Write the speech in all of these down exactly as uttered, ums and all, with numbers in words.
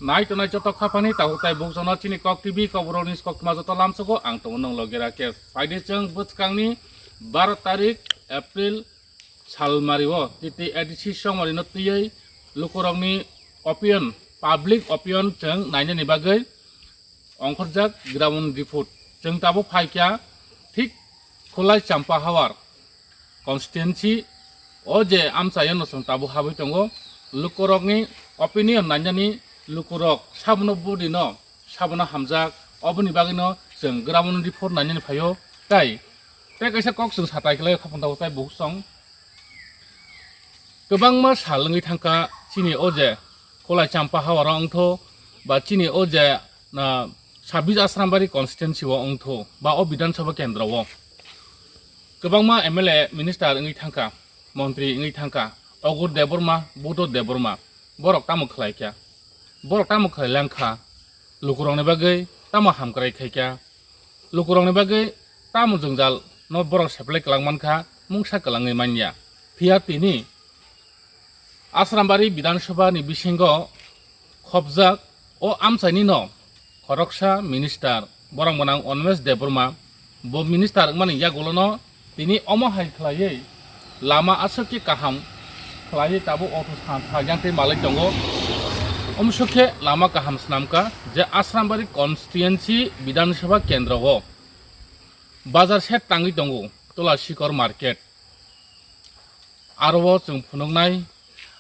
Nai tongnai joto khapani tabuk tai bukjono chini Kok T V kokrokni koktwma joto lamsogo ang tongo nong logi Rakesh. Phaidi chwng bwskangni baro tarik April salmario T T A D C songmarino twiwi lukurokni opinion, public opinion chwng nainani bagwi ongkhorjak ground report. Chwng tabuk phaikha thik Khulai Champa Hawar constituency o je amchaio no chwng tabuk habwi tongo. Lukurokni opinion nainani lukurok sabono budi no sabono hamjak, oboni bagwino chwng ground report nainani phaio. Tai, tai kaisa kok chwng satai khlai khapang tabuk tai bukchong. Kwbangma sal wngwi thangkha chini o je Khulai Champa Hawaro wngtho ba chini o je, na, sabis Asrambari constituency o wngtho ba o Bidhan Sabha kendro o kwbangma M L A minister wngwi thangkha, montri wngwi thangkha, Ogur Debbarma, Budho Debbarma, borok tamo khlaikha? Borok tamo khlai langkha? Lukurokni bagwi tamo hamkrai khaikha? Lukurokni bagwi tamo jwngjal no borok seplai kwlang mankha, mungsa kwlangwi manya. Phiya tini Asrambari Bidhan Sabha ni bisingo khopjak o amchaini no khoroksa minister borok mwnang Onmes Debbarma, bo minister wngmani yagulo no tini omo hai khlaiwi lama aswk khe kaham khlaiwi tabuk auto sa-, sajang tei malai tongo. Omo sokhe lama kaham swnamkha je Asrambari constituency Bidhan Sabha kendro o bazar set tangwi tongo, Tola Sikor market. Aro o chwng phunuknai,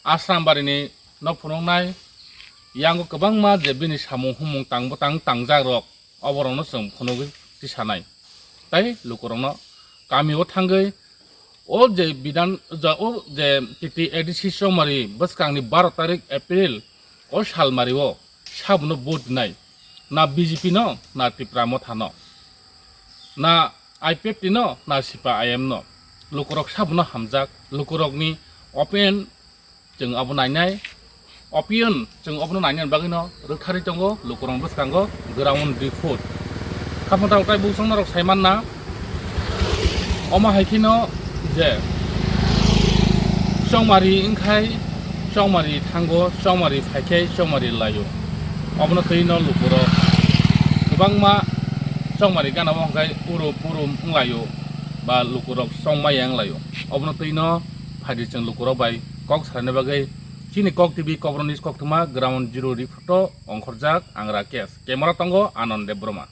Asrambari ni no phunuknai, yango kwbangma je bini samung humung tang bwtang tangjak rok, oborokno chwng phunugwi tisanai. Tai lukurokno kami o thangwi o je Bidhan, ja, o je T T A D C songmari bwskangni baro tarik April o salmari o sabono vote nai, na B J P no, na Tipra Motha no, na I P F T no, na Sipa I M no. Lukurok sabono hamjak, lukurokni opinion chwng abo nainai, opinion chwng obono nainani bagwino rwktharwi tongo lukurokni bwskango ground report. Khapang tabuk tai bukchang norok sai manna, omo hai kheno je chongmari wngkhai chongmari thango, chongmari phaikhai chongmari laio. Obono twi no lukurok kwbangma chongmari gana o hwnkhe urum purum wnglaio ba lukurok chongmaya wnglaio. Obono twi no phaidi chwng lukurok bai kok salaina bagwi chini Kok T V kokrokni koktwma Ground Zero report o ongkhorjak ang Rakesh. Camera tongo Anand Debbarma.